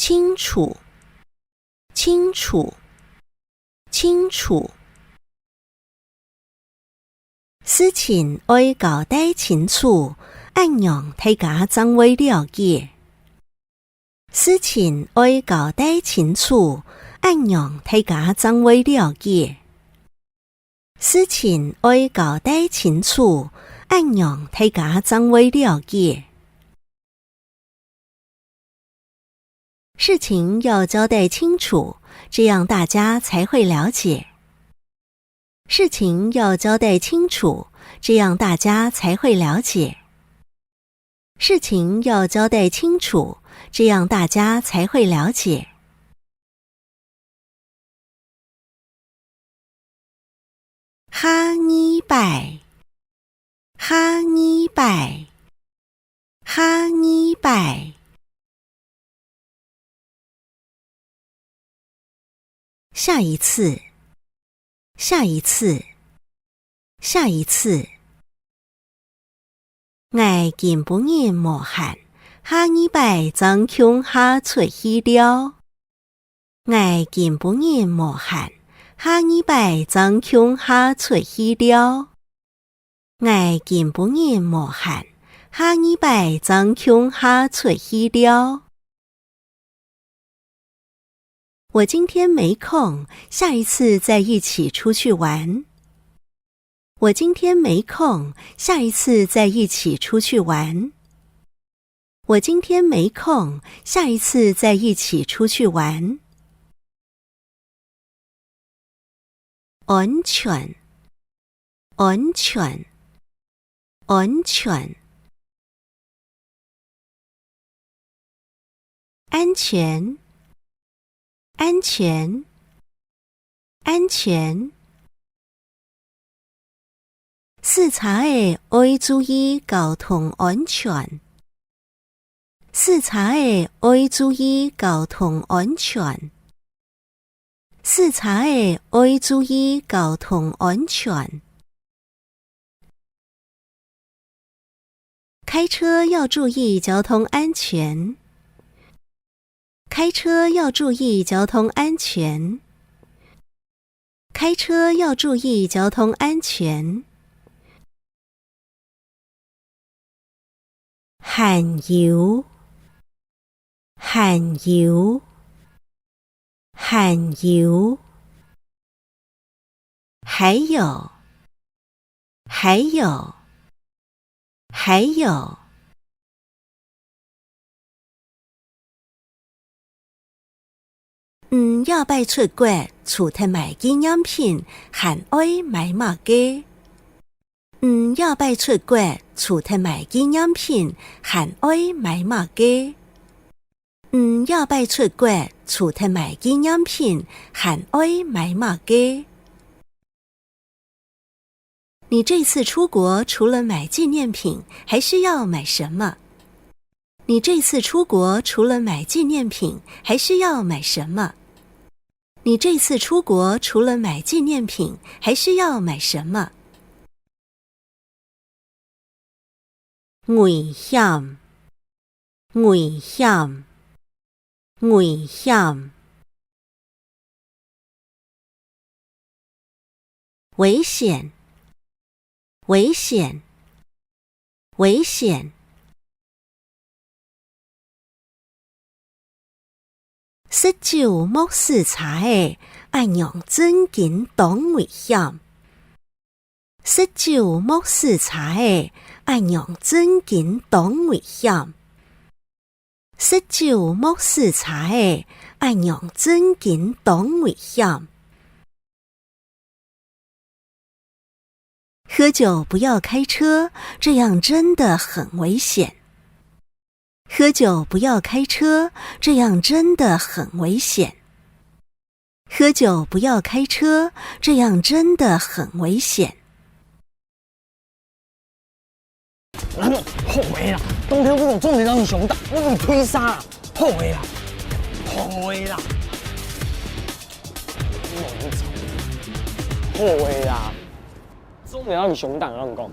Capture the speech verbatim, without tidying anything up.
清楚，清楚，清楚。事情愛交代清楚，恁樣大家正會了解。事情愛交代清楚，恁樣大家正會了解。 事情愛交代清楚，恁樣大家正會了解。事情要交代清楚，這樣大家才會了解。事情要交代清楚，這樣大家才會了解。 事情要交代清楚，這樣大家才會了解。下二擺，下二擺，下二擺。 下一次，下一次，下一次。𠊎今晡日無閒，下二擺正共下出去尞。𠊎今晡日無閒，下二擺正共下出去尞。 𠊎今晡日無閒，下二擺正共下出去尞。我今天沒空，下一次再一起出去玩。我今天沒空，下一次再一起出去玩。 我今天沒空，下一次再一起出去玩。安全，安全，安全。安全，安全，安全。 駛車仔愛注意交通安全。駛車仔愛注意交通安全。駛車仔愛注意交通安全。 開車要注意交通安全。開車要注意交通安全。開車要注意交通安全。還有，還有，還有。 還有，還有，還有。你這擺出國，除忒買紀念品，還愛買麼个？你這擺出國，除忒買紀念品，還愛買麼个？ 你這擺出國，除忒買紀念品，還愛買麼个？你這次出國除了買紀念品，還需要買什麼？你這次出國除了買紀念品，還需要買什麼？你這次出國除了買紀念品，還需要買什麼？ 危險，危險，危險。危險，危險，危險。 食酒莫駛車仔，恁樣真經當危險。食酒莫駛車仔，恁樣真經當危險。食酒莫駛車仔，恁樣真經當危險。 喝酒不要開車，這樣真的很危險。喝酒不要開車，這樣真的很危險。喝酒不要開車，這樣真的很危險。 好个啦，當頭不講做毋得摎你相打，你毋退散啦，好个啦，好个啦，好个啦，做毋得摎你相打，𠊎講。